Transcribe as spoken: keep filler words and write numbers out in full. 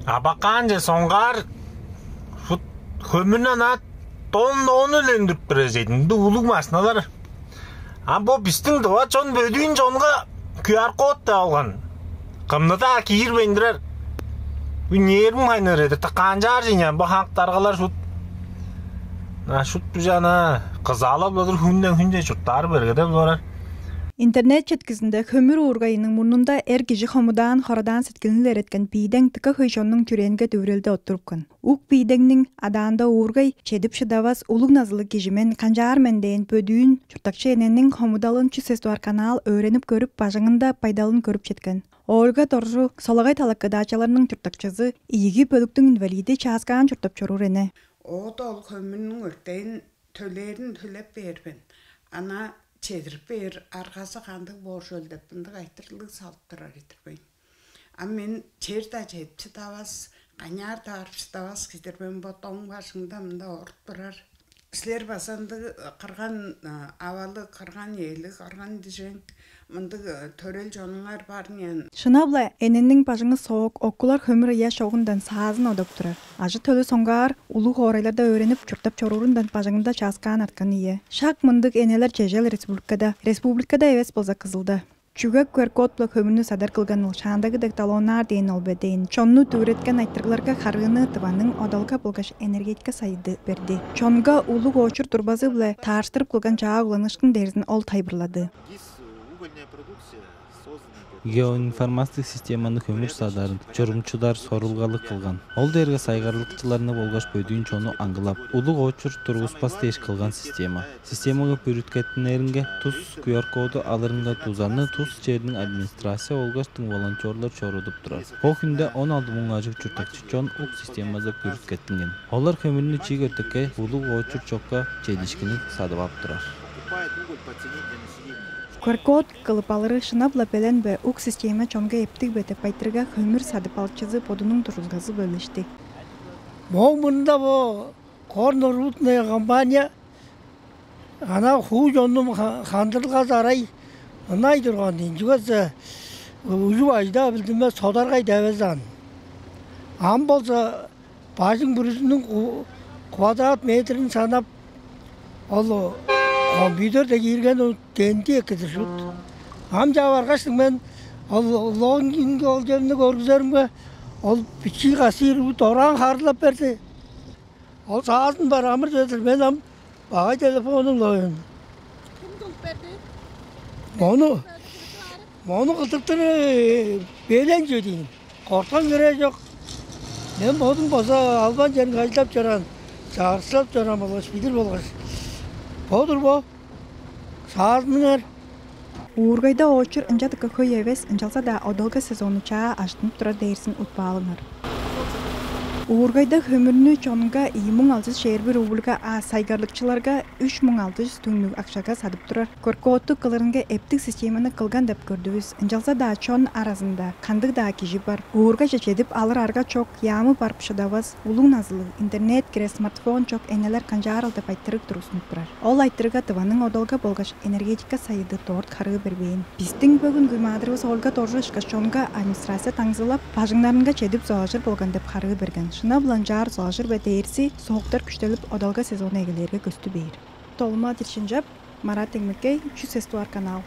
Абакаанче соңгаар шут хөмүрнү ана дон доону өлендирип тур эжейдинде улуг машиналар. А бо бистиң дыва чон бөдүүн чонга QR код деп алган. Кымны-даа киирбейн турар. Үнээрим хайныр эди. Канчаар жыйнян бо хак даргалар шут. А шут бижана кызаалап болур хүнден хүнче чурттаар бергедеп олорар. Интернет четкизинде хөмүр уургайының мурнунда эр кижи хомудаан хорадаан сеткилин илереткен биидең тыка хөй чоннуң чүрээнге дүвүрелди оттурупкан. Ук биидеңниң адаанда уургай чедип шыдавас улуг назылыг кижимен канчаар мен дээн бөдүүн чурттакчы энениң хомудалын чүс эстуар канаал өөренип көрүп, бажыңында байдалын көрүп четкен. Ольга Доржу солагай талакы даачаларның чурттакчызы, ийиги бөлүктүң инвалиди чааскаан чурттап чоруур эне. Оода ол хөмүрнүң өртейин төлээрин төлеп бээр мен. Ана чедирип бээр аргазы кандыг боор шөл деп мындыг айтырлыг салып турар идирбейн. А мен чер-даа чедип шыдавас, каняар-даа арып шыдавас кидирбейн бо доң бажыңда мында оруп турар. Силер база ындыг кырган авалыг, кырган ээлиг, кырган дижең мындыг төрел чонуңар бар ниан. Шынап-ла эненниң бажыңы соок, окулар хөмүр ыяш огундан саазын одап турар. Ажы-төлү соңгаар улуг хоорайларда өөренип чурттап чоруурундан бажыңында чааскаан арткан ийе. Шак мындыг энелер чежел республикада, республикада эвес болза Кызылда. Чүге QR код-ла хөмүрнү садар кылганыл, шаандагы дег талооннаар дээн ол бе дээн чонну дүвүреткен айтырыгларга харыыны Тываның одалга болгаш энергетика сайыды берди. Чонга улуг оочур турбазы-биле таарыштырып кылган чаа угланыштың дээрзин ол тайбырлады. Геоинформациялык системаны хөмүр саадарын чурумчудар сорулгалыг кылган. Ол дээрге сайгарлыкчыларны болгаш бөдүүн чонну аңгылап, улуг оочур тургуспас дээш кылган система. Системага бүрүткеттинеринге тус QR коду алырынга дузаны тус черниң администрация болгаш тың волонтерлар чорудуп турар. Бо хүнде он алты муң ажыг чурттакчы чон ук системазы бүрүткеттинген. Олар хөмүрнү чиик өртекке улуг оочур чокка чедиишкинниг садып ап турар. Кваркод кылып алыры шынап-ла белен бе, ук система чонга эптиг бе деп айтырга, хөмүр садып алыкчызы бодунуң тургузгазы бөлүштү. Моң мурнунда бо горнорудная компания ана хуу чоннум хандырылгазы арай ынай турган дийин. Чүгезе ужуп ажыдаа билдинмес содаргай девезаан. Ам болза бажың бүрүзүнүң квадрат метрин санап, ол компьютерде киирген денди эккедир шут. Ам чаа баргаштың мен ол логинге ол чемни көргүзеримге, ол бичии кассир дораан харылап берди. Ол саазын бар амыр чедир мен ам багай телефонуң логин. Ким кылып берди? Мону мону кылдыртыр белен чедиин. Корткан кирээ чок. Мен бодум база албан черинге ажылдап чораан, чагырсап чораан болгаш билир болгаш. Бо-дур бо. Саазыныңар. Уургайда оочур ынча дыка хөй эвес, ынчалза-даа одолга сезону чаа ажыттынып турар дээрзин утпаалыңар. Уургайда хөмүрнү чонунга ийи муң алчыс чээрби рубльга, а сайгарлыкчыларга үч муң алты чүс түңнүг акчага садып турар. Көркооттуг кылырынга эптиг системаны кылган деп көрдүвүс. Ынчалза-даа чон аразында кандыг-даа кижи бар. Уургаже чедип алыр арга чок, яамы барып шыдавас, улуг назылыг, интернет кире, смартфон чок энелер канчаарыл деп айтырыг тургустунуп турар. Ол айтырыга Тываның одолга болгаш энергетика сайыды дорт харыы бербээн. Бистиң бөгүнгү маадырывыс Ольга Доржу ышкаш чонга администрация таңзылап, бажыңнарынга чедип зоолажыр болган деп харыы берген. Шынап-ла ынчаар зоолажыр бе дээрзи, сооктар күштелип, одолга сезону эгелээрге көстү бээр. Толма Тирчинчеп, Марат Эңмекей, чүс эстуар канал.